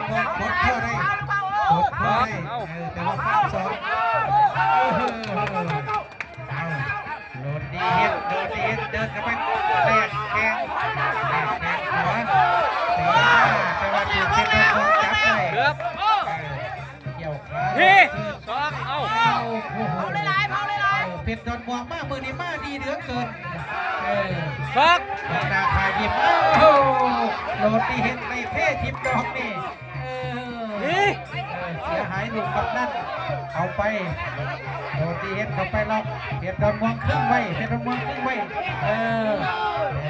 ນມວນ ກົດເຂົ້າໄດ້ ກົດເຂົ້າໄດ້ ເອີ ແຕ່ວ່າຟັນສອກ ເອີ ເອົາ ໂລດດີເຮັດ ໂລດດີເຮັດ ເດີນເຂົ້າໄປ ແລກແຂ້ງ ແລກແຂ້ງຂວາ ເຕີມມາ ແຕ່ວ່າຖືກເພັດດອນມ່ວງຈັບໄດ້ ເອີ ກ່ຽວຂາ ເອີ ສອກ ເອົາ ເອົາ ໂອ້ໂຫ ເອົາຫຼາຍໆ ເອົາຫຼາຍໆ ເອີ ເພັດດອນມ່ວງມາ ມື້ນີ້ມາດີເຫຼືອເກີນ ເອີ ສອກ ອອກໜ້າຂາຍິບ ໂອ້ໂຫ ໂລດດີເຮັດໄປເທຖິ້ມດອກນີ້ ເອີ ເອີ ເສຍຫາຍລູກບັກນັ້ນ ເອົາໄປ ໂດດດີເຮັດເຂົ້າໄປລັອກ ເພັດດອນມ່ວງຄຶງໄວ້ ເພັດດອນມ່ວງຄຶງໄວ້ ເອີ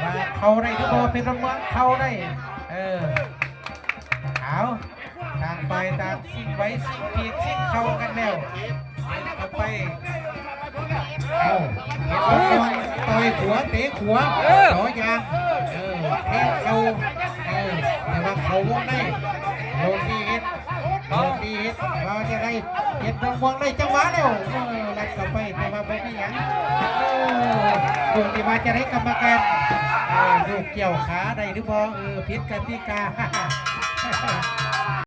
ແຕ່ວ່າເຂົ້າໄດ້ຫຼືບໍ່ ເພັດດອນມ່ວງເຂົ້າໄດ້ ເອີ ເອົາ ຕ່າງຝ່າຍຕ່າງຊິງໄຫວຊິງປີກຊິງເຂົ້າກັນແລ້ວ ເຂົ້າໄປ ເອົາ ເຮັດບອນ ຕ່ອຍຂວາ ເຕະຂວາ ເອີ ຕໍ່ຍາງ ເອີ ແທງເຂົ່າ ເອີ ແຕ່ວ່າເຂົ້າວົງໃນ ໂລດດີເຮັດ ໂລດດີເຮັດ ວ່າຈະໄດ້ ເຮັດວງໆ ໄດ້ຈັງຫວະແລ້ວ ເອີ ລັດເຂົ້າໄປ ແຕ່ວ່າບໍ່ມີຫຍັງ ເອີ ເບິ່ງນີ້ວ່າຈະໄດ້ກຳມະການ ເອີ ໂຍກກ່ຽວຂາໄດ້ຫຼືບໍ່ ເອີ ຜິດກະຕິກາ.